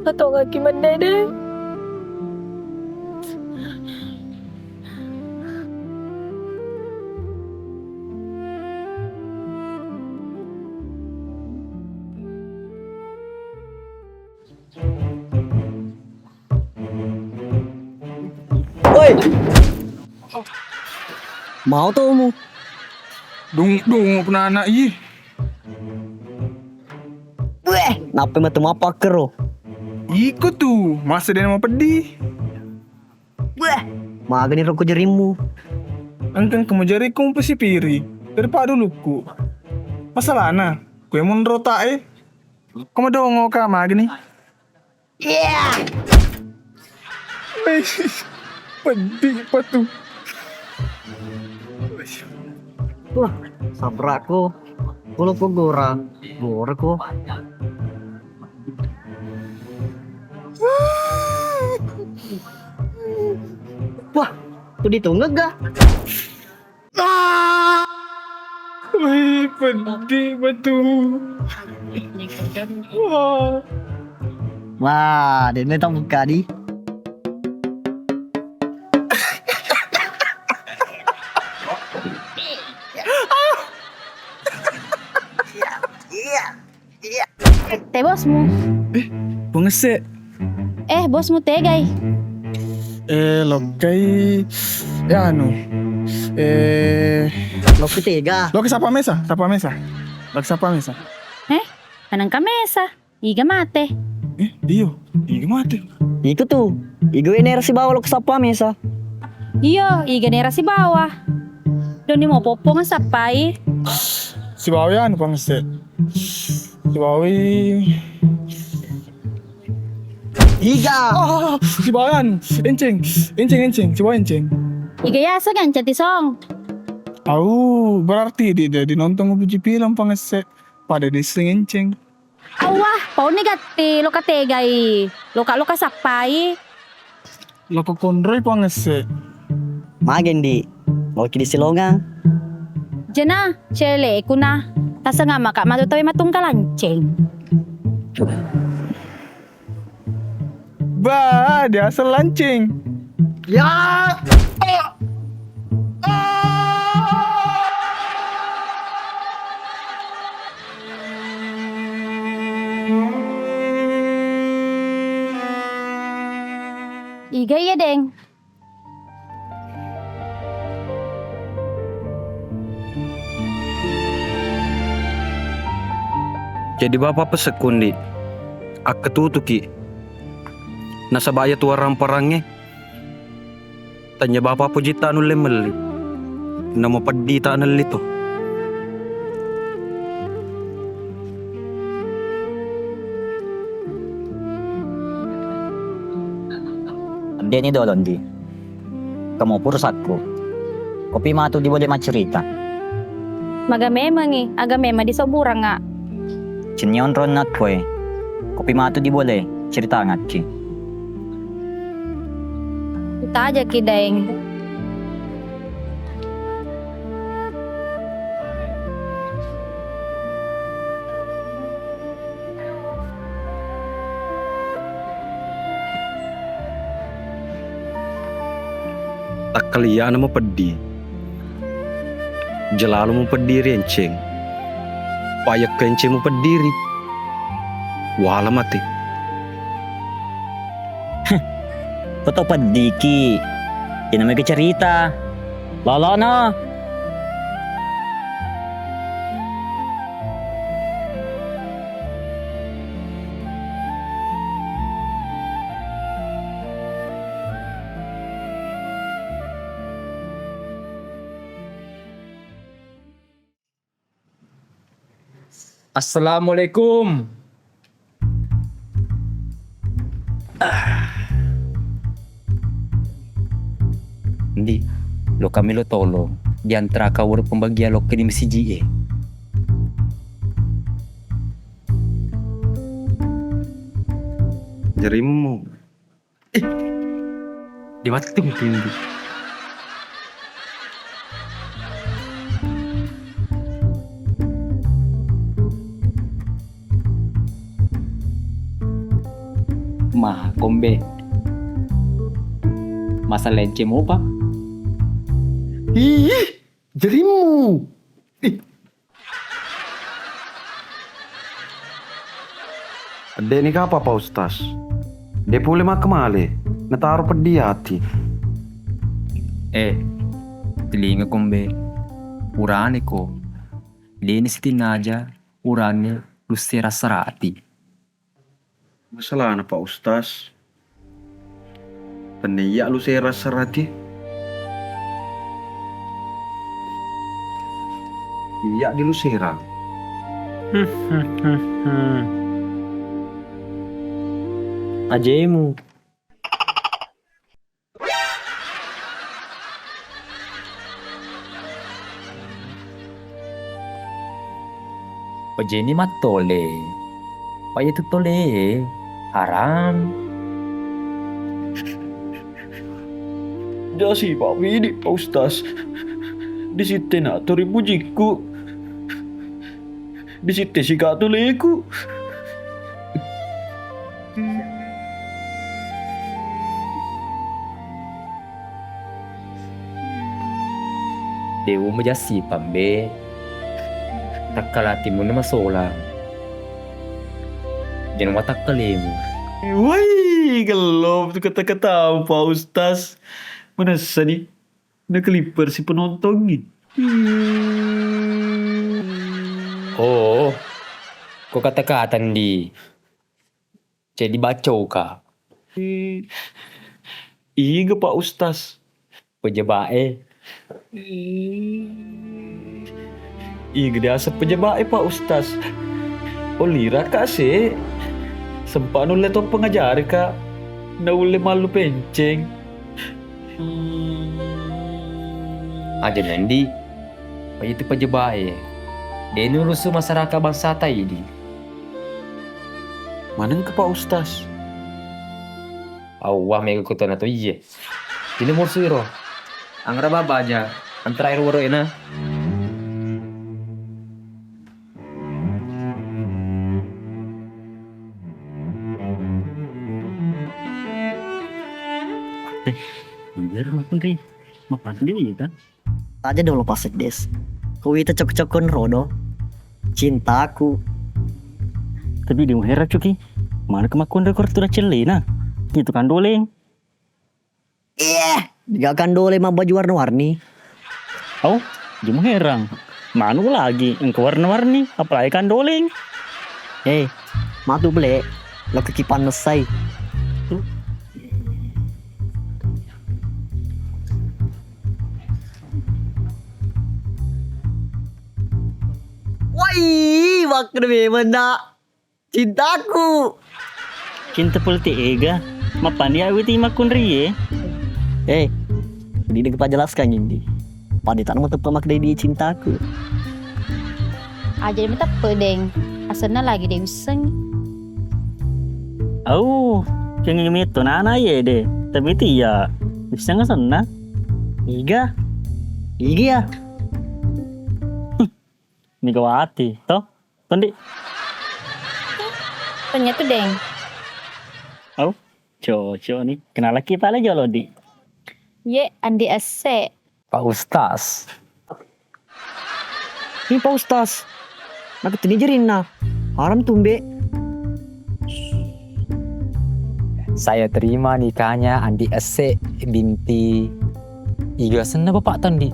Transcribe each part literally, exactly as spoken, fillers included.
Tatongaki mendede. Woi! Mau tomu? Dung-, dung, punana, ih. Weh, nappa matu mapakkero? Iko tu, masa de' mapeddi? Weh, magani roko jarimmu. Engka engka mujari ku mupasipiri, daripada ulukku. Masalahna, kue monro tak e. Ko madongo ka magani. Iya. Weh, peddi pa tu. Wah, sabrakku. Kulo ko gora, gora ko. Wah, tu ditunggu ga? Wih, peddi betul. Wah. Wah, dene tau buka di. Iya, iya. Te bosmu. Eh, pangesse. Eh, bosmu tegai? Eh, lokkai, eh, anu. Eh, lokkai tega. Lokkai sapa mesa? Sapa mesa? Lokkai sapa mesa? Eh, manengka mesa. Iga mate. Eh, iyo. Iga mate. Iku tu. Iga wenera sibawa lokkai sapa mesa. Iyo, iga nera sibawa. Doni mau popong sappai. Sibawa anu pangesse. Sibawi. Iga. Ah, sibawan. Enceng. Enceng, enceng. Sibawa enceng. Iga yasa kan cantik song. Au, berarti di, di, di nonton Uji Film pangesse. Pada di sing enceng. Awah, pauni gatti loka tegai. Loka-loka sappai. Loko konroi pangesse. Magendi, loki di silongang. Jena, celeku na. Tasanga maka matu tawe matungka lanceng. Ba, dia asal lanceng. Ya. Iga iya, Deng? Jadi bapa pesekku ndi, akketutuki nasaba iya tuarang parangnge. Tanya bapa pujitta nulle melli. Namo peddi ta nelli to. Addeni dolo ndi. Kamu purusakku. Kopi matu di boleh maccerita. Maga memangi, aga memang disoburanga. Cenni onronna koe. Kopi matu di boleh ceritangakki. Utajaki, Daeng. Takkaliyana mapeddi. Jalalo mupeddiri enceng. Payekko enceng mupeddiri. Wala mate. Heh, koto peddiki. Ina mega cerita. Lolono. Assalamualaikum. Ndi, lo kami lo tolong diantara kau ro pembagian lokke di masiji e. Jarimmu. Eh, di wattu mi tindi. Makombe. Masa lence mopa? Ih, jerimmu. Ih. De'ni kapa, Pak Ustaz? De' pole makkemale, nataro peddi ati. Eh, telinga kombe. Urane ko. De'ni sitinnaja urane lusse rasa rati. Masalahna, Pak Ustaz, tennia iya luserang serati. Iya di luserang. Ajemu. Pejeni mattole. Payetu tole haram. Jasi Pak Widi, Pak Ustaz. Disitte na turi pujikku. Disitte sika tuleku. Dewa majassi pambe. Takkalatimu na masolang. Jeno matakkalemu. Wai, gello tu kata-kata Pak Ustaz. Manessa ni. Nakelipper si penontongi. Oh, ko kata-kata ndi. Jadi bacoka. Iga Pak Ustaz? Pejabae. Iga diaseng pejabae Pak Ustaz? Oliraka se. Sempa nulle to pengajarika. Naulle mallu penceng. Aja nandi, paitu pajebae. De nurusu masyarakat bangsata idi. Manengka Pak Ustaz? Awwa mega kutana to iye. Dina mursu iro. Angra baba aja. Antara air woro ena. Eh, bener makkun ri. Mapan dia kan? Aja dong lo pasek des. Ko wita cok-cokon rodo. Cintaku. Tapi dia muhera cuki. Mana kemakuan rekor tu cellena. Itu kan doleng. Iya, jakan dole mabbaju warna-warni. Au, jemu herang. Manu lagi engka warna-warni, apalagi kan doleng. Eh, matu bele, lo kekipan nesai. Wai, waktu memang nak. Cintaku. Cinta politik ega. Mapani awiti makkunrie. Eh, didek pajelaskan indi. Pada tak mau tepa makde di cintaku. Aja dia tepe deng. Asenna lagi de usseng. Au, kenging meto nana ye de. Tapi tia usseng asenna. Iga. Iga ya. Megawati, toh? Tondi. Tanya tu deng. Au, cocok ni. Kenalaki pale jolo di. Ye, Andi Esse. Pak Ustaz. Ini Pak Ustaz. Nak tini jerinna. Haram tumbe. Saya terima nikahnya Andi Esse binti Iga senna Bapak Tondi.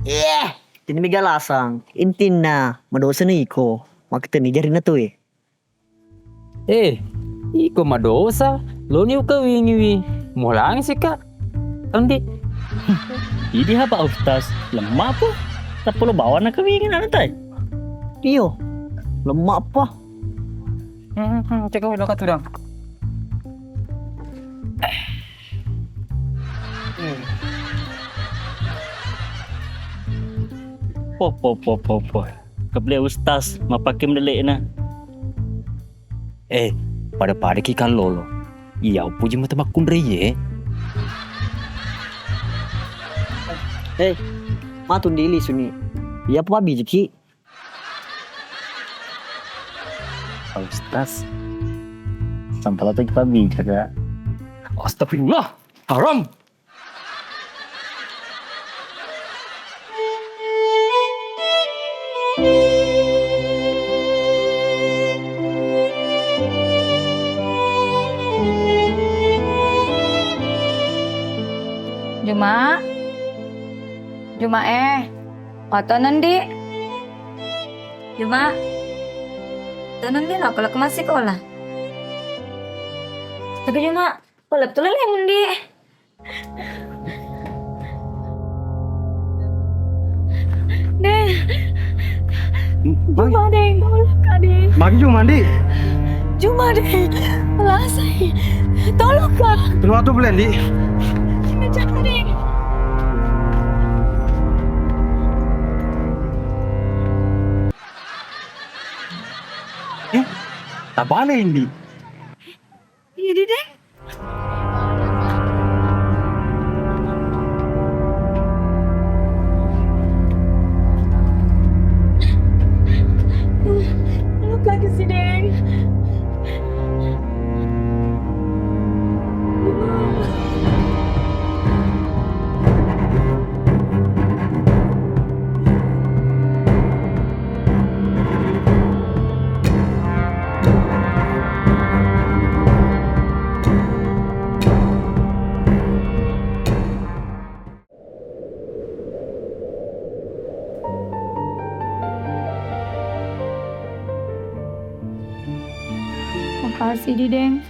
Iya. Tini mega lasang, intinna madosani iko, makkutenni jarinna tauwe. Eh, iko madosa, loni ukawingiwi, mulangi sika, Tondi. Idi ha Pak Ustaz, lemma apa? Tappa lo bawa nakawingi nana tai? Iyo, lemma apa? Hmm, hmm, ceko lo katudang. Poh, poh, poh, poh, poh. Keble Ustaz, mappake mdele'na. Eh, pada-pada ki kallolo. Iya, upuji mata makkunrai ye. Eh, matu ndili suni. Iya, apa biji ki? Pak Ustaz. Sampala tu kita bijak, Kak. Astagfirullah, haram. Juma, Juma eh, watoneng di. Juma, toneng di, lako-lako massikola. Tapi Juma, pala betul lemu di. Deng. Juma, Deng, tolong, Kak, Deng. Magi Juma, Ndi? Juma, Deng. Lasai. Tolong, Kak. Keluar tu, Beli, Ndi. Caka, Deng. Eh, tabale, Ndi? Iya, Deng. Peluk lagi si Deng. Makasih, Dideng.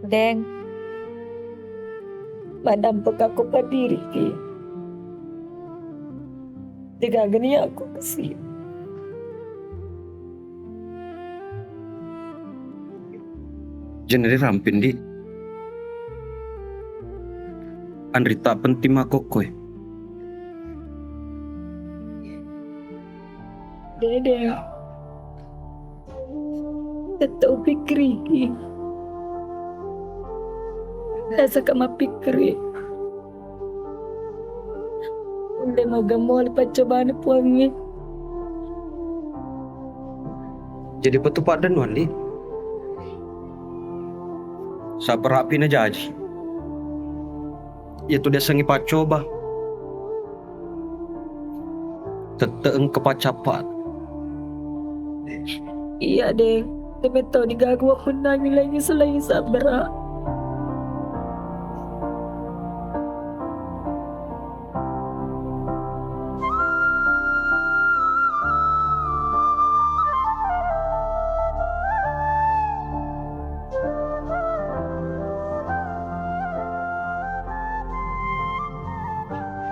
Deng, madampengka ko paddiriki. Degagani aku kasi. Jeneri ramping, Di. Anrita penting makkokkoe. Dede. Tette upikkiriki. Biasaka mappikkiri. Ulle maga muali paccobana Puangnge. Jadi petu paddennuang, Di. Sabbarapi najaji. Iyatu diassengngi paccoba. Tette engka paccappa. Iya, Deng. Demetto digaga wammennangi laingngi selain sabbara.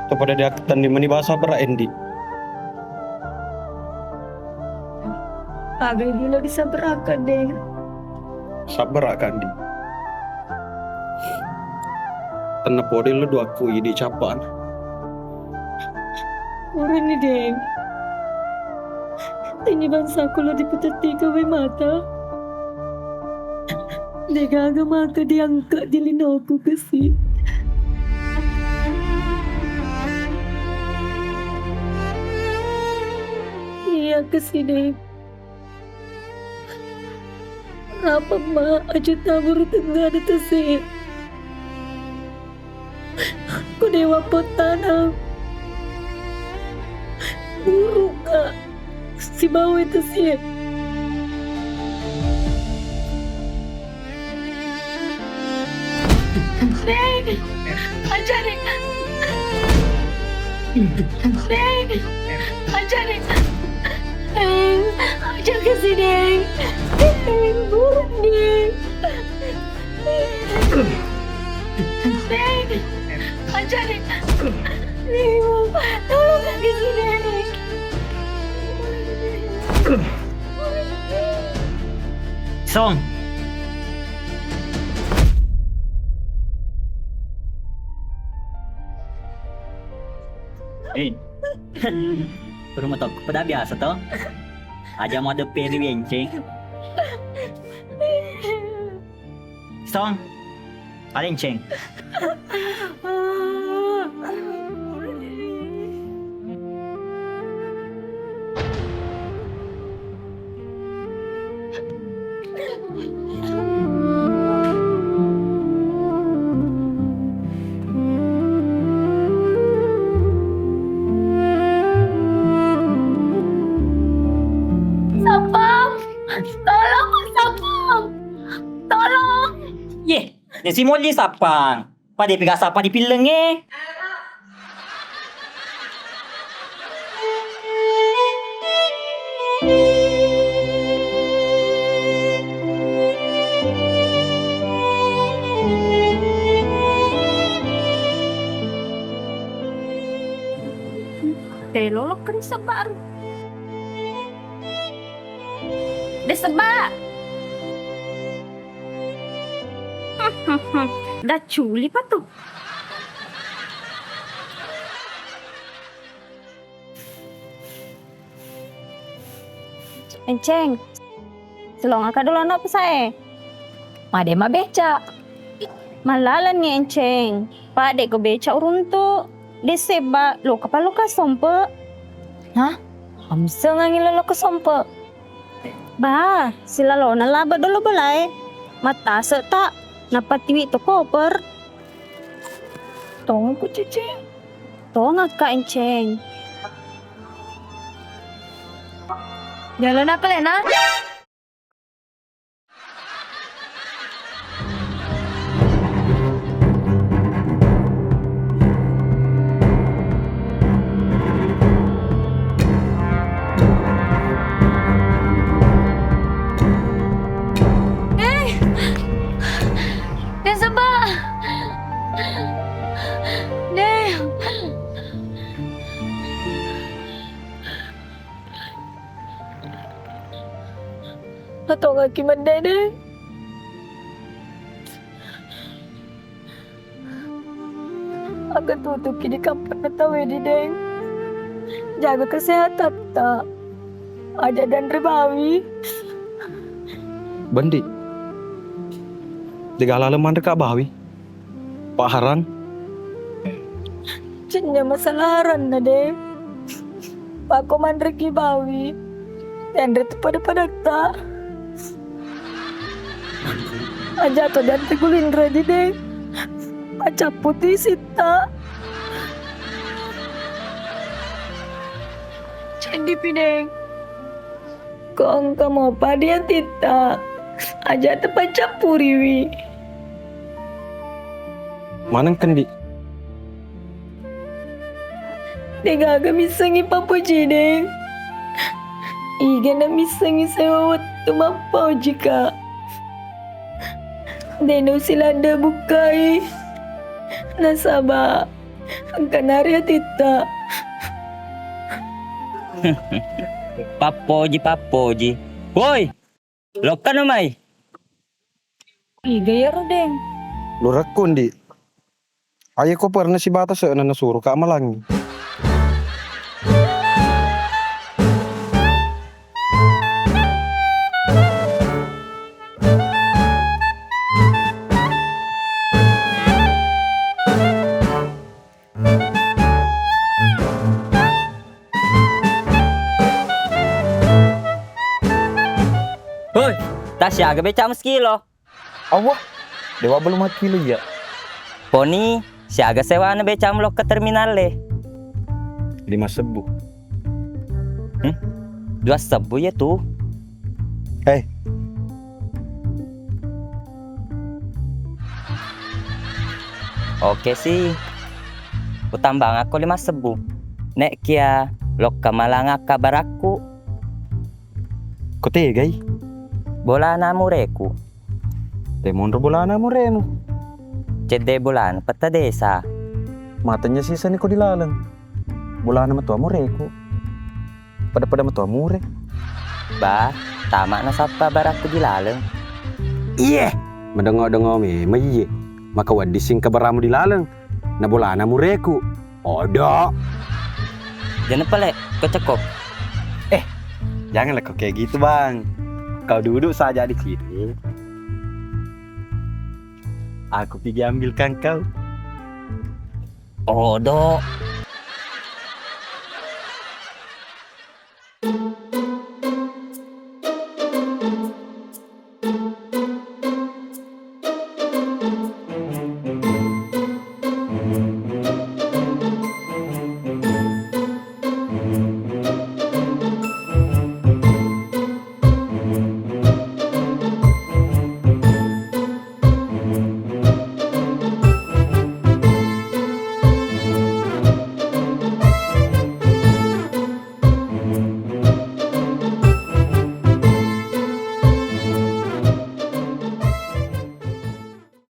Topada diaktenni meni basa bera endi. Aga dilo disabbarakan, Deng. Sabbara, Kandi. Tenna pole lo duakku idi cappana. Urani, Deng. Tenni bangsaku lo diputettika wae mata. Degaga maka diangka di linoku kasi. Iya kasi, Deng. Rapa ma aja taburu tengnga de tase. Ko dewa pottanang. Burukka sibawa tase. Deng, ajari. Deng, ajari. Deng, aja kasi, Deng. Deng, buruk, Deng. Deng, ajari. Deng, tolong kasi, Deng. Song. Eh. Rumah toko pada biasa to. Aja mau ada peri wenceng. Tong, palenceng. Sapang, tolong, Sapang, tolong. Ye, de simolli Sapang. Pada pega sapa dipillengnge. Telo lokka sebba. De sebba. Daculi patu. Enceng, selongaka dolo ana pesae. Made mabeca. Mallalenni Enceng. Pak, de ko beca uruntu. De sebba, loka pa loka sompe. Hah? Amsengangi lo loka sompe. Bah, silalona labe dolo belae. Mattase ta, napatiwi to koper. Tongku Cece. Tongakka Enceng. Jalan apa, Lena? Eh, Deng Seba. Deng. Atongaki medde, Deng. Aga tutuki di kamponna tauwe di, Deng. Jaga kesehatatta. Aja danre bawi. Bendi. Dega laleng manreka bawi. Paharang. Cennya masalah haranna, Deng. Pako manreki bawi. Tenre tu pada-padatta. Aja to janti gulinra di, Deng. Pacapputi sitta. Ceddi pi, Deng. Ko engka mopa di atitta, aja tapaccappuriwi. Maneng kendi. Degaga missengngi Pappoji, Deng. Iga na missengngi sewa wettu mappojika. Dena usiladde bukkai. Nasaba engkanari atitta. Pappoji, Pappoji. Woi, lokkano mai. Iga iyaro, Deng? Lurekku, Ndi. Aye ko pernah sibata se'na nasuro ka malangi. Hoi, tasiaga becamu sekilo. Awwah, dewa belum makkilo iya. Poni, siaga sewana becamu lokka terminal e? Lima sebbu. Hmm? Dua sebbu iya tu. Eh. Oke si. Utambangakko lima sebbu. Nek kia lokka malangakka barakku. Ko tegai? Bolana mureku. Te monro bolana muremu. Cedde bolana petta desa. Matanya sisani ko di laleng. Bolana matua mureku. Pada-pada matua mure. Ba, tama nasappa barakku di laleng. Iye, madengo-dengo memang iye. Maka wedding singka baramu di laleng. Na bolana mureku. Odo. Jangan pale, kau cekok. Eh, janganlah kau kayak gitu, Bang. Kau duduk saja di sini. Aku pigi ambilkan kau. Odo.